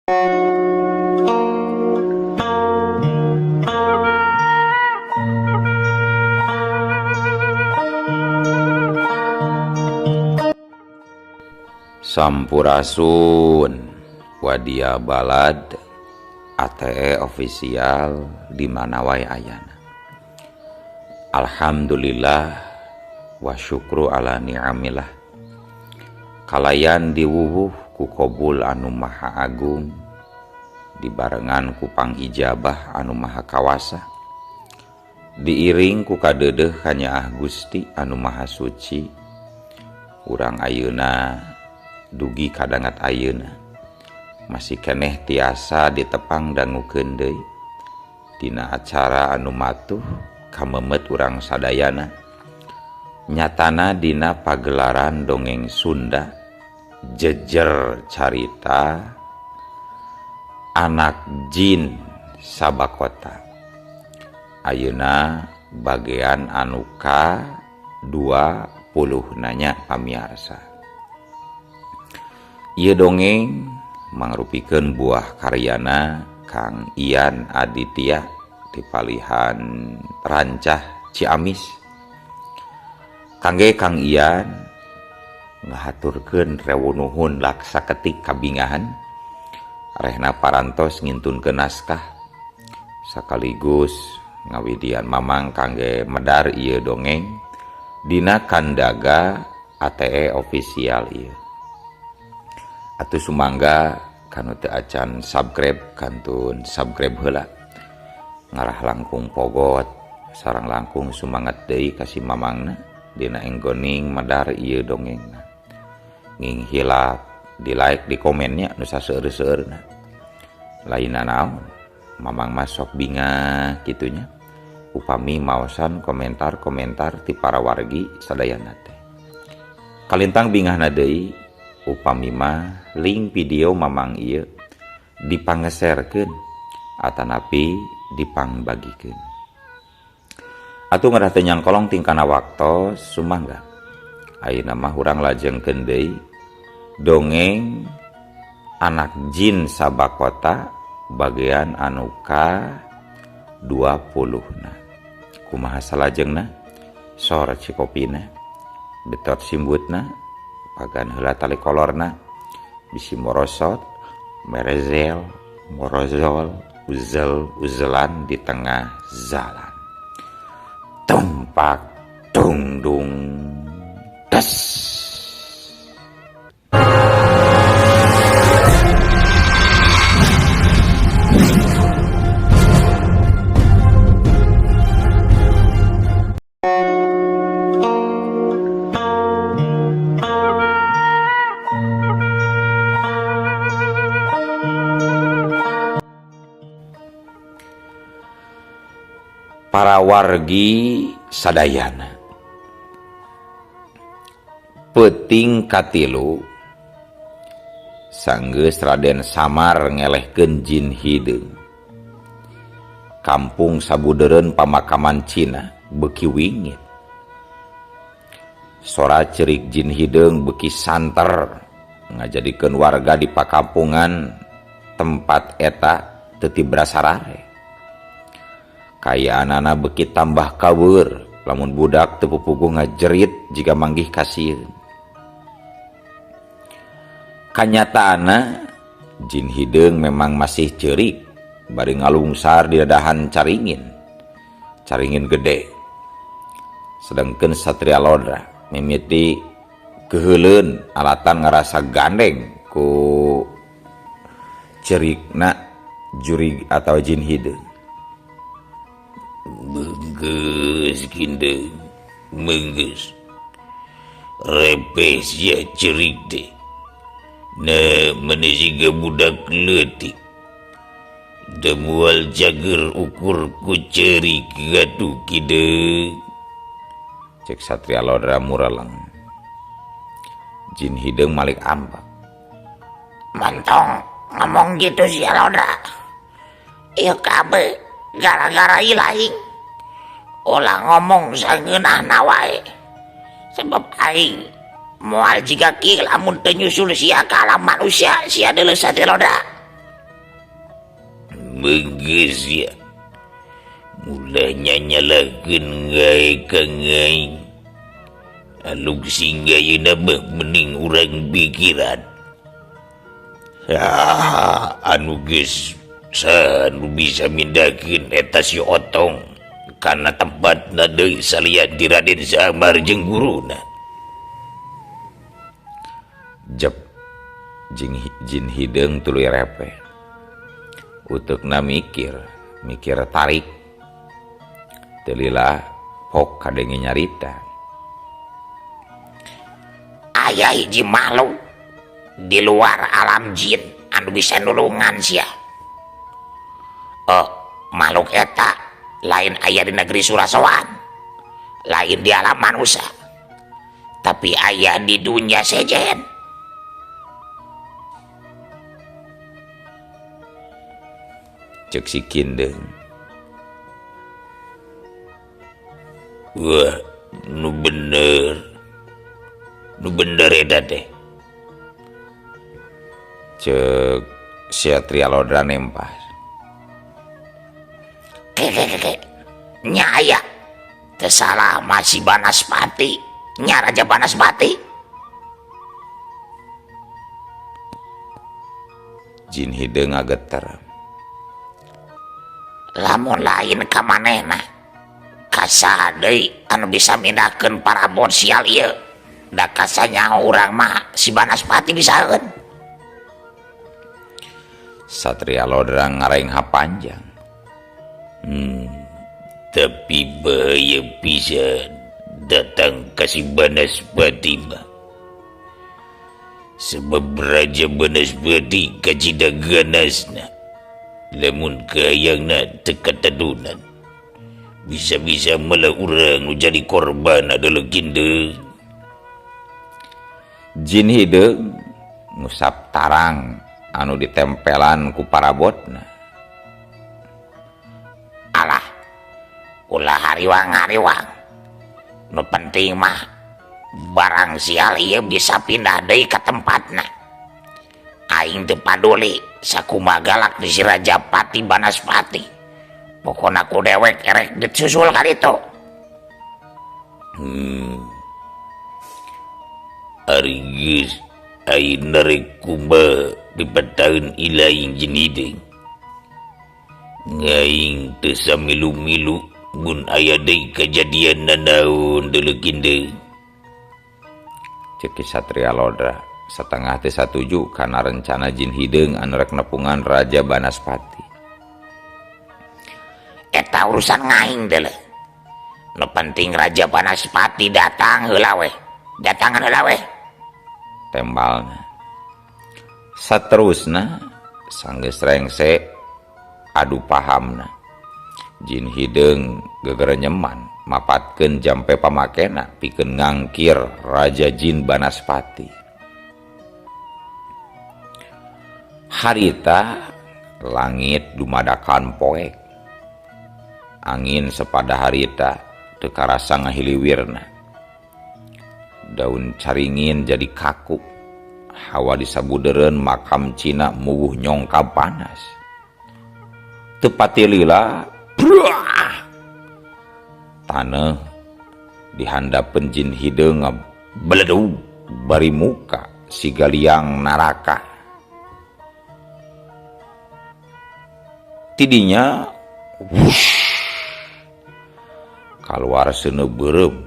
Sampurasun Wadia Balad ATE official di mana wae ayana. Alhamdulillah wa syukru ala ni'amillah. Kalayan diwuwuh ku kobul anu maha agung, dibarengan ku pangijabah anu maha kawasa, diiring ku kadeudeuh kanyaah Gusti anu maha suci. Urang ayeuna dugi kadangat ayeuna masih keneh tiasa ditepang dangukeun deui dina acara anu matuh kamemet urang sadayana, nyatana dina pagelaran dongeng Sunda jejer carita anak jin Sabakota. Ayeuna bagian anu ka 20 nanya pamiarsa. Ieu dongeng mangrupikeun buah karyana Kang Ian Aditya di palihan Rancah Ciamis. Kangge Kang Ian ngahaturkeun rewunuhun laksa ketik kabingahan rehna parantos ngintunkeun naskah sekaligus ngawidian mamang kangge medar ieu dongeng dina kandaga ATE official ieu. Atuh sumangga kanu teu acan subscribe kantun subscribe heula, ngarah langkung pogot sareng langkung sumangat deui ka si mamangna dina enggoning medar ieu dongengna. Nging hilap di like di komennya nu saseueur-seueurna. Lainna naon mamang masok bingah kitunya upami maosan komentar-komentar ti para wargi sadayana teh. Kalintang bingahna deui upami mah link video mamang ieu dipangeserkeun atanapi dipangbagikeun. Atuh ngarah teu nyangkolong tingkana waktos sumangga. Ayeuna mah urang lajengkeun deui dongeng anak jin Sabakota bagian anu ka 20 na. Kumaha salajengna? Sor cikopina, betot simbutna, pagan heula tali kolorna, bisi morosot, merezel, morozol, uzel, uzelan di tengah jalan. Tumpak, tungdung, des. Para wargi sadayana, peuting katilu sanggeus Raden Samar ngelehkeun jin hideung. Kampung sabudeureun pamakaman Cina beuki wingit. Sora cerik jin hideung beuki santer ngajadikeun warga di pakampungan tempat eta teu tibrasarare. Kayaanana beuki tambah kabur lamun budak teu pupuguh ngajerit jika manggih kasieun. Kanyataanna jin hideung memang masih ceurik bari ngalungsar di dadahan caringin. Caringin gede. Sedangkeun Satria Lodra mimiti keuheuleun alatan ngarasa gandeng ku cerikna jurig atau jin hideung. Menggeus kindeung, menggeus. Repes ya cerik teh. Na maneh siga budak leutik. Da moal cager ukur ku cerik gatuh kideung. Cek Satria Lodra mureleng. Jin hideung malik ambek. Montong ngomong gitu sia Lodra. Ieu kabeh gara-gara ilaing. Ulah ngomong sangeunahna wae. Sebab aing moal jiga kieu lamun teu nyusul sia ka alam manusia sia deuleu Satria Lodra. Begeus ya. Ulah nyanyalahkeun gae ka aing. Aluk singga yeuna mah mending urang pikiran. Ah, anu geus saha nu bisa mindahkeun eta si Otong kana tempatna deui salian ti Raden Samar jeung guruna. Jep jin hideung tuluy repeh. Uteukna mikir, mikir tarik. Teu lila pok kadenge nyarita. Aya hiji makhluk di luar alam jin anu bisa nulungan sia. Oh, makhluk eta lain aya di negeri Surasowan, lain di alam manusia, tapi aya di dunia sejen. Cek si Kindeung. Wah, nu bener. Nu bener eta teh. Cek Satria Lodra nempas. Keke nya aya. Teu salah masih Banaspati, nya Raja Banaspati. Jin hideung ngageter. Lamun lain ka manehna, ka saha deui anu bisa mindahkeun parabot sial ieu? Da kasanya urang mah si Banaspati bisaeun. Satria Lodra ngarengha panjang. Tapi bahaya pisan datang ka si Banaspati mah. Sebab Raja Banaspati kacida ganasna. Lamun kahayangna teu katadunan. Bisa-bisa malah urang nu jadi korban adalah kindeung. Jin hideung ngusap tarang anu ditempelan ku parabotna. Alah, ulah hariwang-hariwang. Nu penting mah barang sial ieu bisa pindah deui ka tempatna. Aing teu paduli sakumaha galak di si Raja Pati Banaspati. Pokona ku dewek erek disusul ka ditu. Ari geus ayeuna rek kumaha dipataeun ilaing jin hideung. Ngaing teu samilu-milu mun aya deui kajadian nanaon deuleu kindeung. Cek Ki Satria Lodra satengah teh satuju kana rencana jin hideung anu rek nepungan Raja Banaspati. Eta urusan ngaing deuleu. Nu penting Raja Banaspati datang heula weh. Datangan heula weh. Tembalna. Saterusna sanggeus rengse adu pahamna. Jin hideung gegerenyeman mapatkeun jampe pamakena pikeun ngangkir Raja Jin Banaspati. Harita langit dumadakan poek. Angin sepada harita teu karasa ngahiliwirna. Daun caringin jadi kaku. Hawa disabudeureun makam Cina muwuh nyongkab panas. Teu pati lila, bruah! Taneuh dihandapeun jin hideung ngabeledug bari muka siga liang naraka. Tidinya wush kaluar seuneu beureum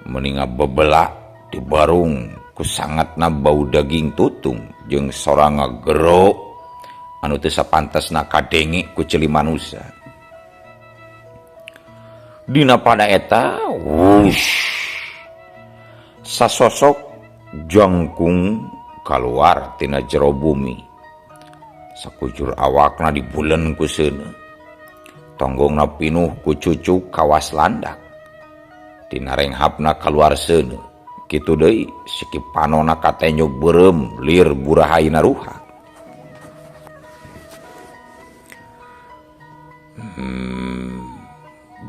meni ngabebelak di barung ku sangatna bau daging tutung jeung sora ngagero anu teu sapantesna kadenge ku ceuli manusa. Dina pada eta wush sasosok jangkung kaluar tina jero bumi. Sakujur awakna dibulen ku seuneu. Tonggongna pinuh ku cucuk kawas landak. Tina renghapna kaluar seuneu. Kitu deui siki panona katenyo beureum lir burahaina ruha.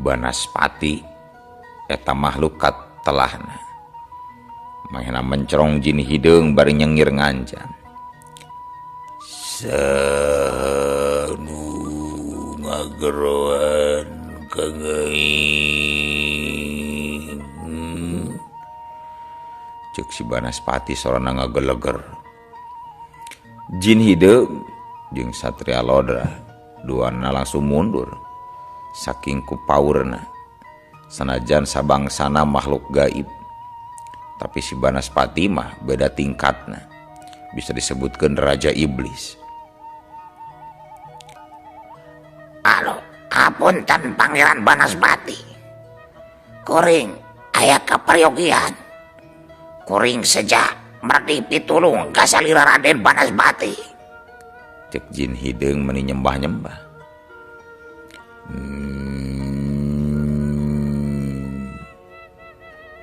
Banaspati eta makhluk katelahna. Manehna mencerong jin hideung bari nyengir nganjan. Sanu Ngageroan ka aing. Cek si Banaspati sorana ngageleger. Jin Hideung jeung Satria Lodra duana langsung mundur saking kupaurna. Sanajan sabangsana makhluk gaib, tapi si Banaspati mah beda tingkatna, bisa disebutkan raja iblis. Alo, apunten Pangeran Banaspati. Kuring aya kaperyogian. Kuring seja merdi pitulung ka salira Raden Banaspati. Cek Jin Hideung meni nyembah-nyembah.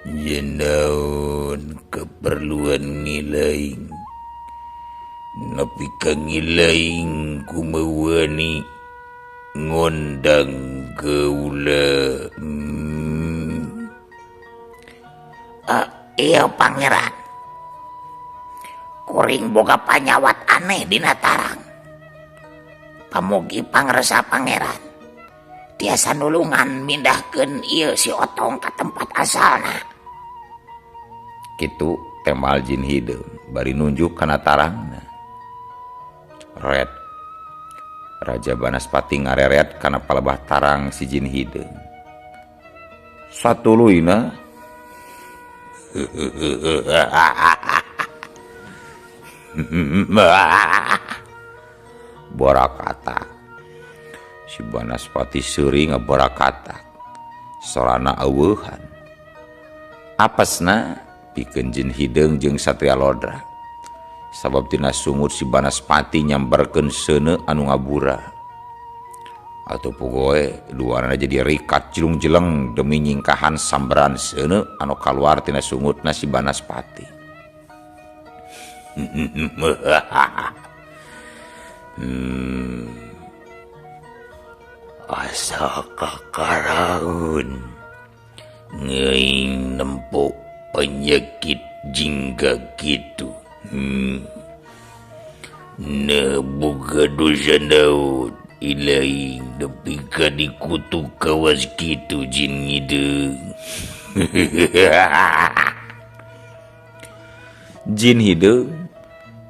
Yen naon keperluan ngilaing, nepi ka ngilaing kumawani ngondang kaula. Iya Pangeran, kuring boga panyawat aneh dina tarang. Pamugi pangresa Pangeran tiasa nulungan mindahkeun ieu si Otong ka tempat asalna. Kitu temal Jin Hideung bari nunjuk kana tarangna. Red Raja Banaspati ngareret kana palebah tarang si Jin Hideung. Satuluyna borakata. Si Banaspati seuri ngaborakatak, sorana eueuhan. Apesna pikeun Jin Hideung jeung Satria Lodra. Sabab tina sungut si Banaspati nyamberkeun seuneu anu ngabura. Atuh pogoe duanana jadi rikat jelung-jeleng demi nyingkahan samberan seuneu anu kaluar tina sungutna si Banaspati. Asa kakaraun ngeuing nempo penyakit jingga kitu. Ne boga dosa naon ilaing nepi ka dikutuk kawas kitu Jin Hideung. Jin Hideung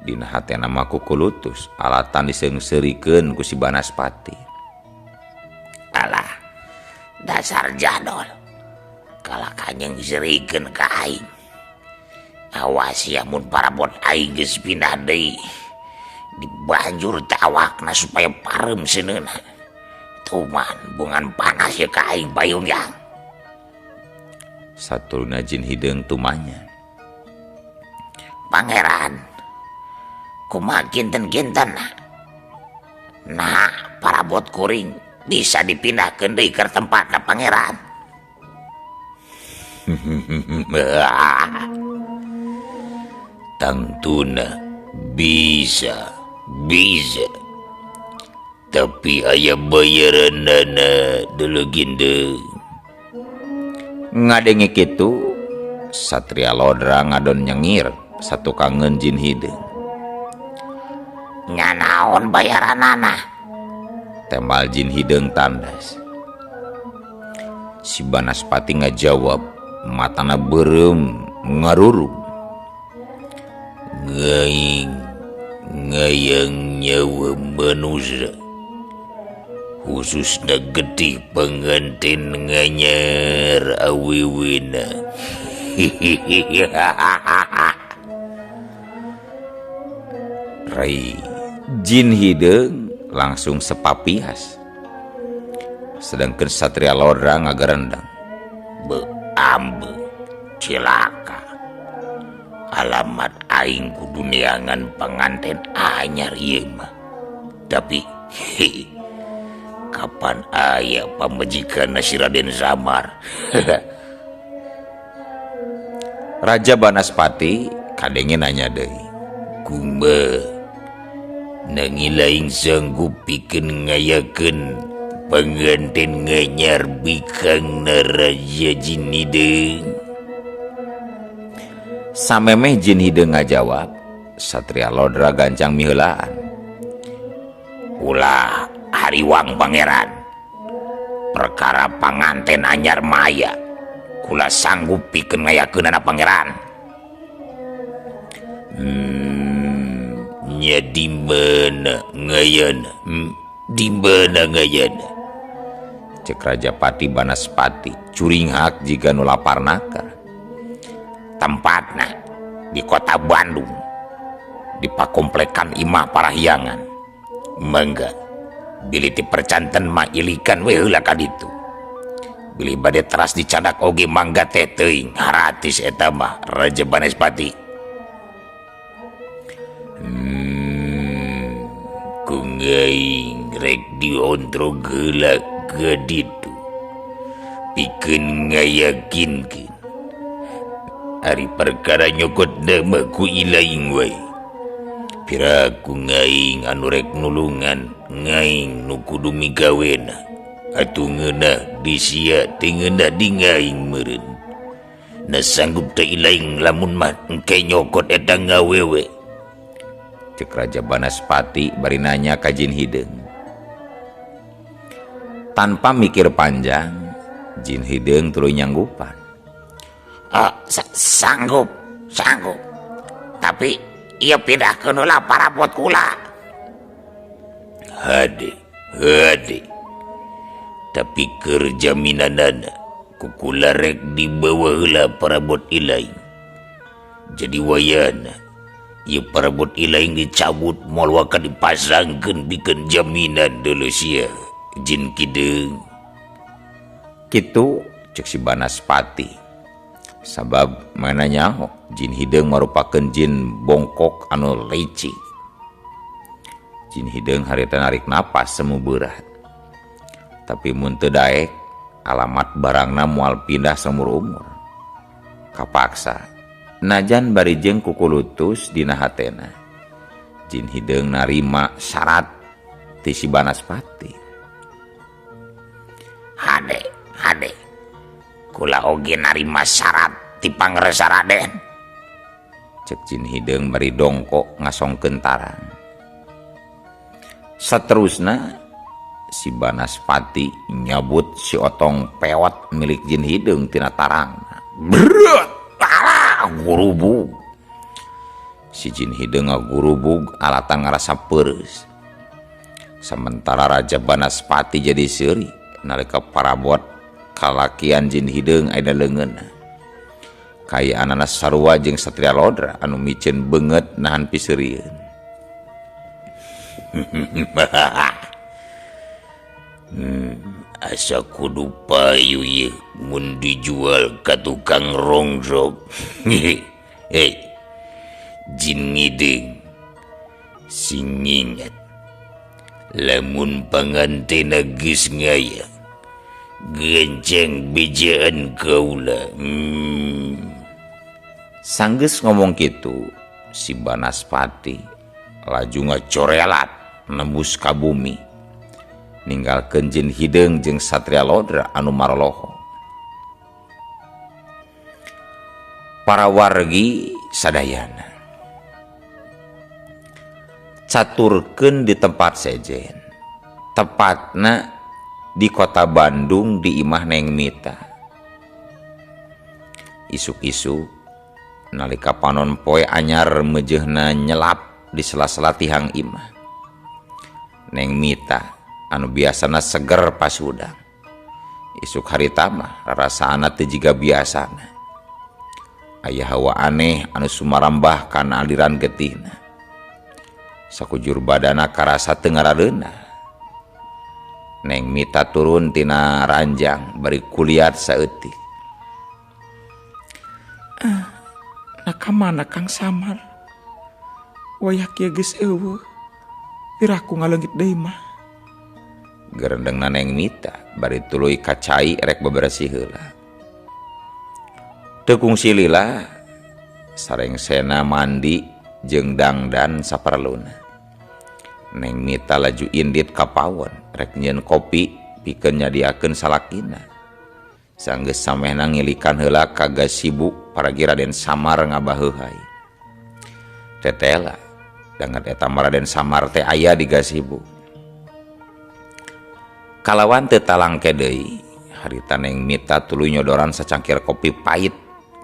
dina hatena mah kukulutus alatan diseungseurikeun ku si Banaspati. Alah, dasar jadol. Kalah kanyeng serikeun ka aing. Awas ya mun parabot aing geus pindah deui. Dibanjur tawakna supaya parem seuneuna. Tuman bungan panas ye ka aing payung yang. Satuluna Jin Hideung tumanya. Pangeran, kumaha kinten-kinten? Nah, parabot kuring bisa dipindahkeun deui ka tempatna Pangeran. Tangtuna bisa. Tapi aya bayaranana deuleu ginde. Ngadenge kitu, Satria Lodra ngadon nyengir satukangeun Jin Hideung. Nya naon bayaranana? Temal Jin Hideung tandas. Si Banaspati ngajawab, matana beureum ngarurug. Ngaing ngayang nyawa manusia, khususna getih pengantin nganyar awiwina. Rai Jin Hideung langsung sepapias. Sedangkan Satria Lodra ngagerendang. Beambe cilaka. Alamat aing kudu neangan panganten anyar ieu mah. Tapi kapan aya pamajikan si Raden Samar? Raja Banaspati kadenge nanya deui. Kumaha nangi laing sanggup pikeun ngayakeun panganten nganyar bikangna Raja Jin Hideung? Samemeh Jin Hideung ngajawab, Satria Lodra gancang miheulaan. Ulah hariwang Pangeran. Perkara panganten anyar maya kula sanggup pikeun ngayakeunana pangeran. Nya di mana ngayana? Di mana ngayana? Cek Rajapati Banaspati curinghak jiga nu lapar nakar. Tempatna di kota Bandung di pakomplekan Imah Parahyangan. Mangga bilih ti percanten mah ilikan we heula ka ditu. Bilih bade teras dicadak oge mangga teh teuing haratis eta mah Raja Banaspati. Ku ngaing rek diontrog heula ka ditu pikeun ngayakinkeun ari perkara nyokot mah ku ilaing wae. Piraku ngaing anu rek nulungan ngaing nu kudu migawena atuh ngeunah di sia teu ngeunah di ngaing meureun. Na sanggup teh ilaing lamun mah engke nyokot eta ngawewe. Cek Raja Banaspati bari nanya ka Jin Hideung. Tanpa mikir panjang, Jin Hideung tuluy nyanggupan. Sanggup, sanggup. Tapi ieu pindahkeun heula parabot kula. Hade, hade. Tapi keur jaminanana ku kula rek dibawa heula parabot ilaing. Jadi wayana ieu parabot ilaing dicabut moal waka dipasangkeun pikeun jaminan deuleu sia Jin Kideung. Kitu cek si Banaspati. Sabab mana nyaho Jin Hideung marupakeun jin bongkok anu licik. Jin Hideung harita narik napas semu berat. Tapi mun teu daek alamat barangna moal pindah saumur-umur. Kapaksa najan bari jeung kukulutus dina hatena. Jin Hideung narima syarat ti si Banaspati. Hade, hade. Kula oge narima syarat ti pangresa Raden. Cek Jin Hideung bari dongkok ngasongkeun tarang. Saterusna si Banaspati nyabut si otong pewot milik Jin Hideung tina tarangna. Berat, alah gurubug. Si Jin Hideung ngagurubug alatan ngarasa peureus. Sementara Raja Banaspati jadi seuri nalika parabot kalakian Jin Hideung aya leungeunna. Kayaanana sarua jeung Satria Lodra anu miceun beungeut nahan piseurieun. Asa kudu payu ieu mun dijual ka tukang rongsok. Hei, Jin Hideung, sing ingat lamun pangantena geus ngaya genceng bejaan kaula. Sanggeus ngomong kitu si Banaspati laju ngacorelat nembus ka bumi ninggalkeun Jin Hideung jeung Satria Lodra anu maroloho. Para wargi sadayana caturkeun di tempat sejen, tepatna di kota Bandung di imah Neng Mita. Isuk-isuk nalika panon poe anyar mejehna nyelap di sela-sela tihang imah. Neng Mita anu biasana seger pasudang, isuk harita mah rarasaana teu jiga biasana. Aya hawa aneh anu sumarambah kana aliran getihna. Sakujur badana karasa teu ngarareunah. Neng Mita turun tina ranjang bari kuliat saeutik. Nah ka mana Kang Samar? Wayah kieu geus eueuh. Piraku ngaleungit deui mah. Gerendengna Neng Mita bari tuluy ka cai rek beberesih heula. Teu kungsi lila sarengsena mandi jeung dangdan saperluna. Neng Mita laju indit ka pawon rek nyieun kopi pikeun nyadiakeun salakina. Sanggeus samehna ngilikan heula ka gasibu paragi Raden Samar ngabaheuhai. Tetela dangan eta mah Raden Samar teh aya di gasibu. Kalawan teu talangke deui, harita Neng Mita tuluy nyodoran sacangkir kopi pait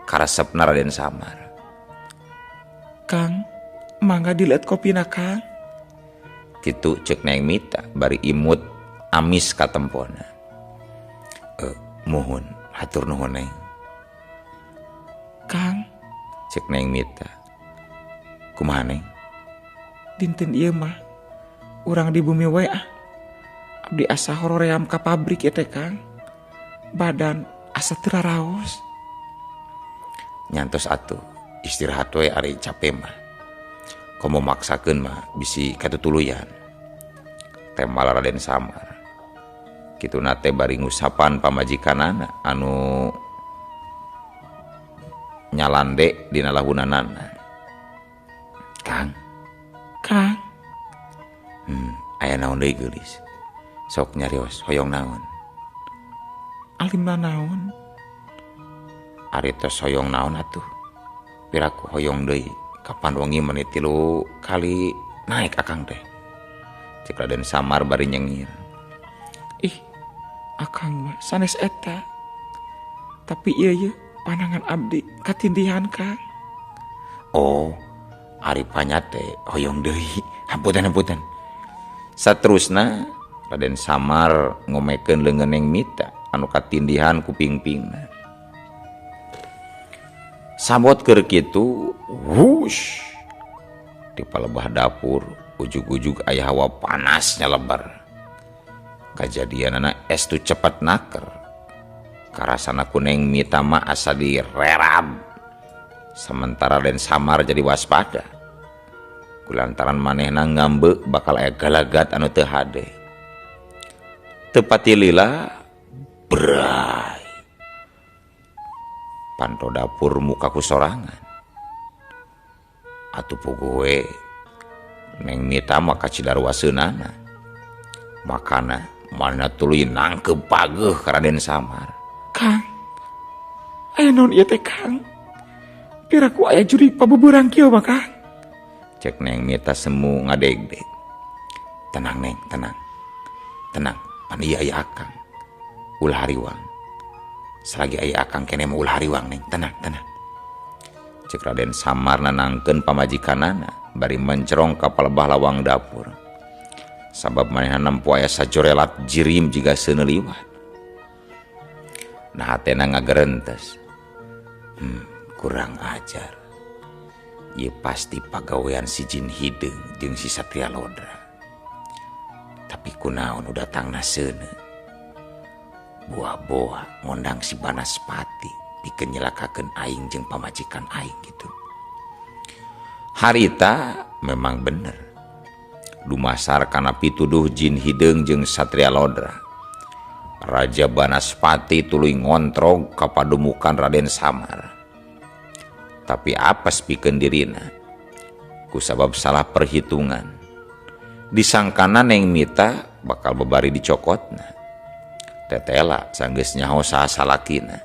karesepna Raden Samar. Kang, mangga dilihat kopina Kang. Kitu cek Neng Mita bari imut amis katempona. Muhun, hatur nuhun Neng. Kang, cek Neng Mita. Kumaha Neng? Dinten ieu mah urang di bumi we ah. Abdi asa horoream ka pabrik ieu teh Kang. Badan asa teu raraos. Nyantos atuh, istirahat we ari cape mah. Komo maksakeun mah bisi katutuluyan. Tembal Raden Samar. Kituna teh bari ngusapan pamajikanana anu nyalande dina lahunanana. Kang. Kang. Aya naon deui geulis? Sok nyarios hoyong naon? Alimna naon? Ari tos hoyong naon atuh? Piraku hoyong deui kapan wengi menit 3 kali naik akang teh. Cek Raden Samar bari nyengir. Ih, akang mah sanes eta. Tapi ieu ye panangan abdi katindihan Kang. Oh, ari panya teh hoyong deui. Hapunten hapunten. Saterusna Raden Samar ngomekeun leungeun Neng Mita anu katindihan ku pingpingna. Sabot keur kitu, wush. Di palebah dapur ujug-ujug aya hawa panas nyalebar. Kajadianana es tu cepet naker. Karasana ku Neng Mita mah asa direrab. Sementara Raden Samar jadi waspada. Kulantaran manehna ngambek bakal aya galagat anu teu hade. Teu pati lila bray. Panto dapur muka ku sorangan. Atuh puguh we Neng Mita mah kacidarwaseunana. Makana mana tuluy nangkep pageuh ka Raden Samar. Kang, aya naon ieu teh Kang? Piraku aya jurig pabeberang kieu mah Kang? Cek Neng Mita semu ngadegdeg. Tenang Neng, tenang. Tenang, pan ieu aya akang. Ulah hariwang. Selagi aya akang keneh mah ulah hariwang Neng, tenang, tenang. Cek Raden Samar nanangkeun pamajikanana bari mencerong ka palebah lawang dapur. Sabab manehna nempo aya sajorelat jirim jiga seuneu liwat. Nah hatena ngagerentes. Kurang ajar. Ieu pasti pagawean si Jin Hideung jeung si Satria Lodra. Tapi kunaon nu datangna seuneu? Buah-buah ngondang si Banaspati pikeun nyelakakeun aing jeung pamajikan aing gitu. Harita memang bener. Dumasar kana pituduh Jin Hideung jeung Satria Lodra. Raja Banaspati tuluy ngontrog ka padumukan Raden Samar. Tapi apes pikeun dirina? Kusabab salah perhitungan. Disangkana Neng Mita bakal bebari dicokotna. Tetela sanggeus nyaho saha salakina.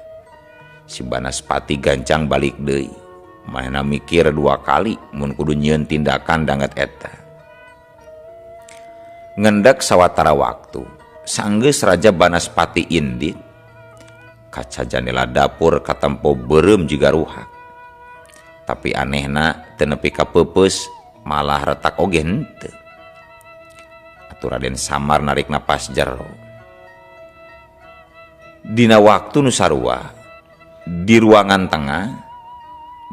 Si Banaspati gancang balik deui. Manehna mikir 2 kali mun kudu nyieun tindakan danget eta. Ngendek sawatara waktu, sanggeus Raja Banaspati indit. Kaca jandela dapur katempo beureum jiga ruhak. Tapi anehna teu nepi ka peupeus malah retak oge henteu. Atuh Raden Samar narik napas jero. Dina waktu nu sarua di ruangan tengah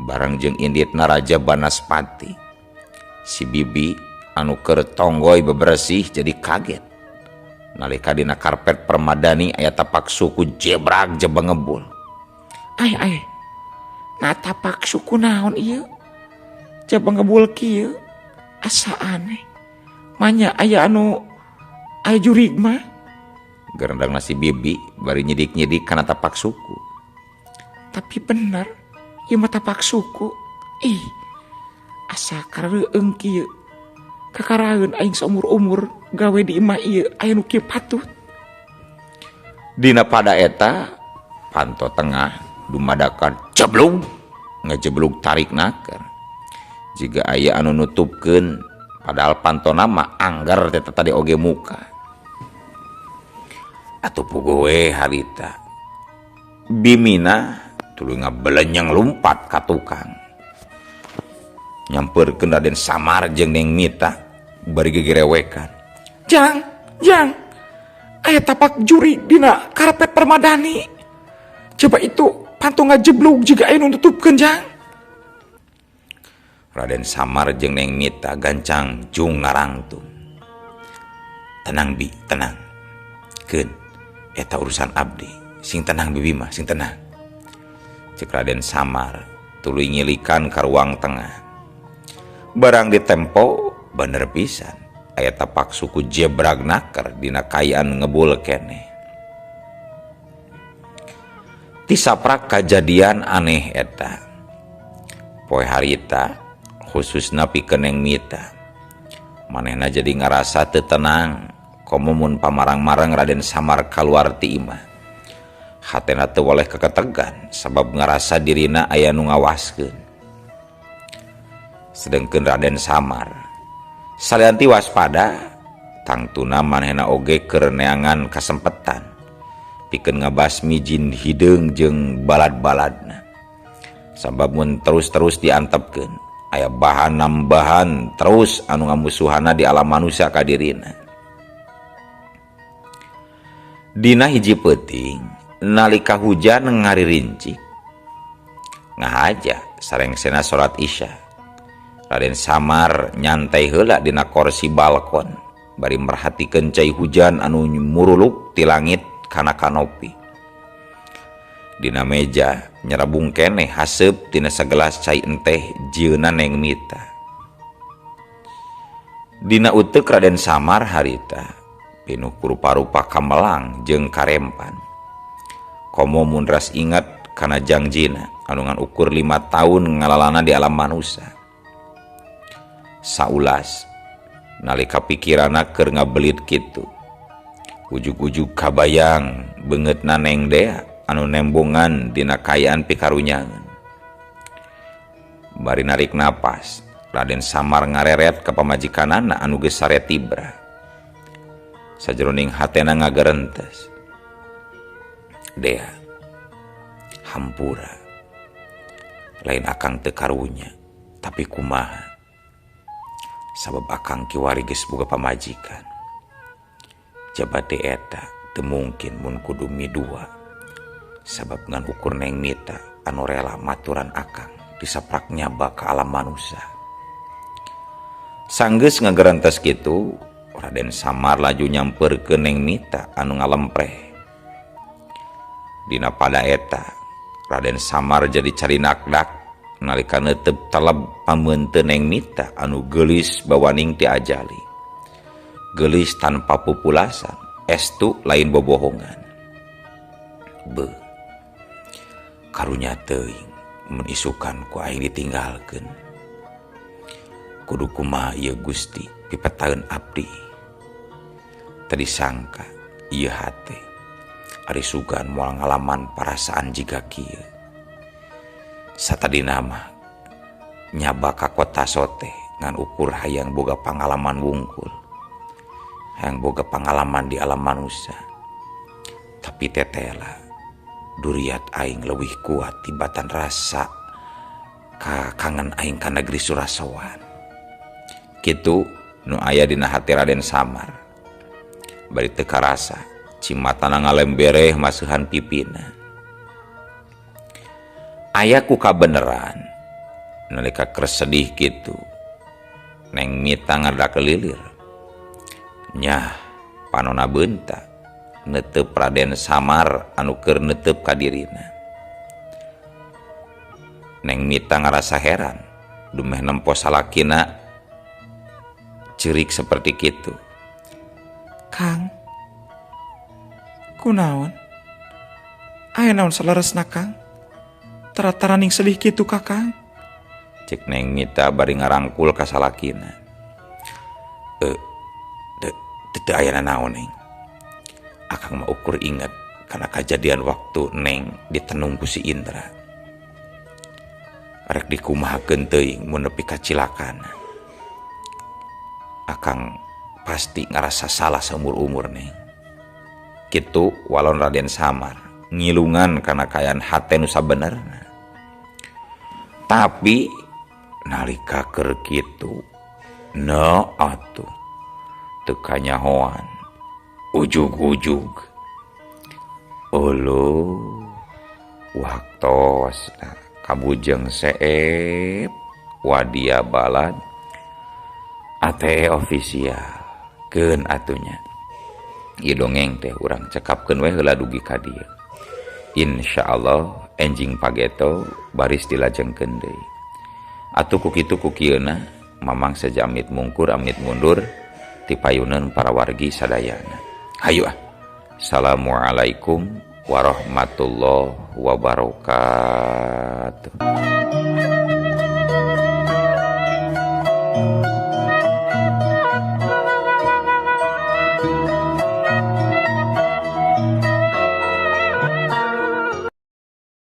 bareng jeung inditna Raja Banaspati. Si bibi anu keur tonggoy beberesih jadi kaget. Nalika dina karpet permadani aya tapak suku jebrag jebeng ngebul. Ai ai. Nah tapak suku naon ieu? Jebeng ngebul kieu. Asa aneh. Manya aya anu aya jurig mah. Gerendang si bibi bari nyidik-nyidik kana tapak suku. Tapi bener, ieu mah tapak suku. Ih, asa kareueung kieu. Kakaraeun aing saumur-umur gawe di imah ieu aya nu kieu patut. Dina pada eta panto tengah dumadakan jeblug ngejeblug tarik naker. Jiga aya anu nutupkeun padahal panto nama anggar teh tadi oge muka. Atuh puguh we harita. Bimina tuluy ngabelenyeng lumpat ka tukang. Nyampeurkeun Raden Samar jeung Neng Mita bari gegerewekan. Jang, jang. Aya tapak juri dina karpet permadani. Coba itu panto ngajeblug jiga aya nu nutupkeun, Jang. Raden Samar jeung Neng Mita gancang jung narangtung. Tenang bi, tenang. Keun, eta urusan abdi. Sing tenang bibi mah, sing tenang. Cek Raden Samar tuluy ngilikan ka ruang tengah. Barang ditempo bener pisan. Aya tapak suku jebrag naker dina kayaan ngebul keneh. Tisaprak kajadian aneh eta. Poe harita khususna pikeun Neng Mita. Manehna jadi ngarasa teu tenang komo mun pamarang-marang Raden Samar kaluar ti imah. Hatena teu woleh keketegan sabab ngarasa dirina aya nu ngawaskeun. Sedengkeun Raden Samar salian ti waspada, tangtuna manehna oge keur neangan kasempetan pikeun ngabasmi jin hideung jeung balad-baladna. Sabab mun terus-terus diantepkeun, aya bahan nambahan terus anu ngamusuhana di alam manusia ka dirina. Dina hiji peuting nalika hujan ngaririncik, ngahaja sarengsena salat Isya. Raden Samar nyantai heula dina korsi balkon bari merhatikeun cai hujan anu muruluk ti langit kana kanopi. Dina meja nyerabung keneh haseup tina sagelas cai enteh jieunna Neng Mita. Dina uteuk Raden Samar harita pinuh ku rupa-rupa kamelang jeung karempan. Komo mun ras ingat kana jangjina anu ngan ukur 5 tahun ngalalana di alam manusia. Saulas nalika pikirana keur ngabelit kitu. Ujug-ujug kabayang beungeutna Neng Dea anu nembongan dina kaayaan pikarunyangan. Bari narik napas, Raden Samar ngareret ka pamajikanana anu geus sare tibra. Sajroning hatena ngagerentes. Dea, hampura. Lain akang teu karunya, tapi kumaha? Sabab akang kiwari geus boga pamajikan. Jabate eta teu mungkin mun kudu midua. Sabab ngan ukur Neng Mita anu rela maturan akang disaprak nyaba ka alam manusia. Sanggeus ngagerentes kitu, Raden Samar laju nyampeurkeun Neng Mita anu ngalempreh. Dina pada eta, Raden Samar jadi carinakdak nalika neuteup taleb pameunteun Neng Mita anu geulis bawaning ti ajali. Geulis tanpa pupulasan, estu lain bobohongan. Beuh, karunya teuing mun isukan ku aing ditinggalkeun. Kudu kumaha ieu Gusti pipetaeun abdi. Teu disangka ieu hate ari sugan moal ngalaman parasaan jiga kieu. Satadina mah nyaba ka kota sote ngan ukur hayang boga pangalaman wungkul, hayang boga pangalaman di alam manusia. Tapi tetela duriat aing leuwih kuat tibatan rasa ka kangen aing ka negeri Surasowan. Kitu nu aya dina hati Raden Samar. Bari teu karasa cimatana ngalembereh masuhan pipina. Aya ku kabeneran nalika keur sedih kitu Neng Mita ngadak lilir. Nyah panona beunta neuteup Raden Samar anu keur neuteup ka dirina. Neng Mita ngarasa heran dumeh nempo salakina ceurik seperti kitu. Kang, kunaon? Aya naon saleresna Kang? Tara-taraning sedih kitu ka Kang? Cek Neng Mita bari ngarangkul ka salakina. Teu aya nanaon Neng. Akang mah ukur inget kana kajadian waktu Neng ditenung ku si Indra. Rek dikumahakeun teuing mun nepi ka cilakana. Akang pasti ngarasa salah seumur-umur Neng. Kitu walon Raden Samar ngilungan kana kaayaan hate nu sabenerna. Tapi nalika keur kitu no atuh teu kanyahoan ujug-ujug uluh waktos kabujeng seep wadia balad ATE official keun atunya ieu dongeng teh urang cekapkeun we heula dugi ka dieu. Insyaallah enjing pageto baris dilajengkeun deui. Atuh ku kitu ku kieuna Mamang seja amit mungkur amit mundur ti payuneun para wargi sadayana. Hayu ah. Assalamualaikum warahmatullahi wabarakatuh.